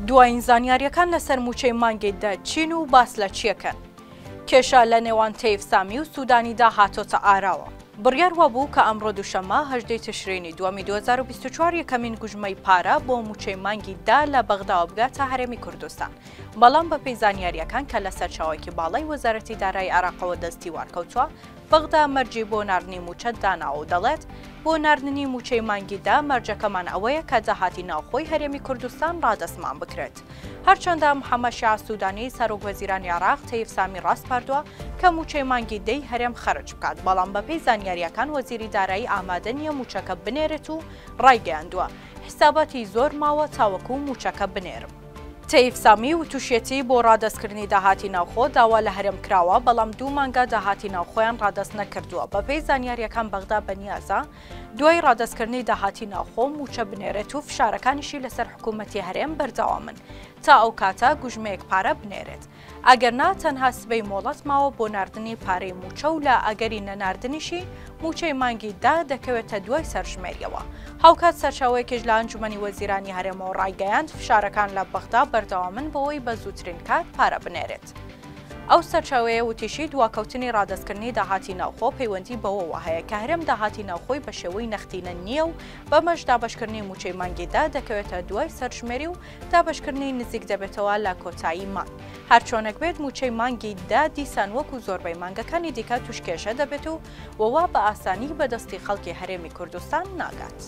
دوایین زانیارییەکان لەسەر مووچەی مانگی دە چین و باس لە چییەکەن؟ کێشە لە نێوان تەیف سامی و سوودانیدا هاتۆتە ئاراوە. بڕیار وابوو کە ئەمڕۆ دووشەممە هەژدەی تشرینی دووەمی 2024 یەکەمین گوژمەی پارە بۆ مووچەی مانگی دە لە بەغداوە بگاتە هەرێمی کوردستان، بەڵام بەپێی زانیارییەکان کە لە سەرچاوەیەکی باڵای وەزارەتی دارایی عێراقەوە دەستی وارکەوتووە، بەغدا مەرجی بۆ ناردنی مووچە داناوە و دەڵێت، بۆ ناردنی مووچەی مانگی دە مەرجەکەمان ئەوەیە کە داهاتی ناوخۆی هەرێمی کوردستان ڕادەستمان بکرێت. هەرچەندە محەممەد شیاع سوودانی، سەرۆکوەزیرانی عێراق تەیف سامی ڕاسپاردووە کە مووچەی مانگی دەی هەرێم خەرج بکات، بەڵام بەپێی زانیارییەکان وەزیری دارایی ئامادە نییە مووچەکە بنێرێت و ڕایگەیاندووە، حیساباتی زۆر ماوە تاوەکو مووچەکە بنێرم. تەیف سامی وتوشیەتی، بۆ ڕادەستکردنی داهاتی ناوخۆ داوا لە هەرێم کراوە، بەڵام دوو مانگە داهاتی ناوخۆیان ڕادەست نەکردووە، بەپێی زانیارییەکان بەغدا بەنیازە دوای ڕادەستکردنی داهاتی ناوخۆ مووچە بنێرێت و فشارەکانیشی لەسەر حکوومەتی هەرێم بەردەوامن تا ئەو کاتە گوژمەیەک پارە بنێرێت. ئەگەرنا تەنها سبەی مۆڵەت ماوە بۆ ناردنی پارەی مووچە و لە ئەگەری نەناردنیشی مووچەی مانگی دە دەکەوێتە دوای سەرژمێریەوە. هاوکات سەرچاوەیەکیش لە ئەنجومەنی وەزیرانی هەرێمەوە ڕایگەیاند فشارەکان لە بەغدا بەردەوامن بۆوەی بە زووترین کات پارە بنێرێت. ئەو سەرچاوەیە وتیشی دواکەوتنی ڕادەستکردنی داهاتی ناوخۆ پەیوەندی بەوەوە هەیە کە هەرێم داهاتی ناوخۆی بە شێوەی نەختینە نییە و بەمەش دابەشکردنی مووچەی مانگی دە دەکەوێتە دوای سەرژمێری و دابەشکردنی نزیک دەبێتەوە لە کۆتایی مانگ. هەرچۆنێک بێت مووچەی مانگی دە دیسان وەکو زۆربەی مانگەکانی دیکە تووش کێشە دەبێت و و وا بە ئاسانی بە دەستی خەڵکی هەرێمی کوردستان ناگات.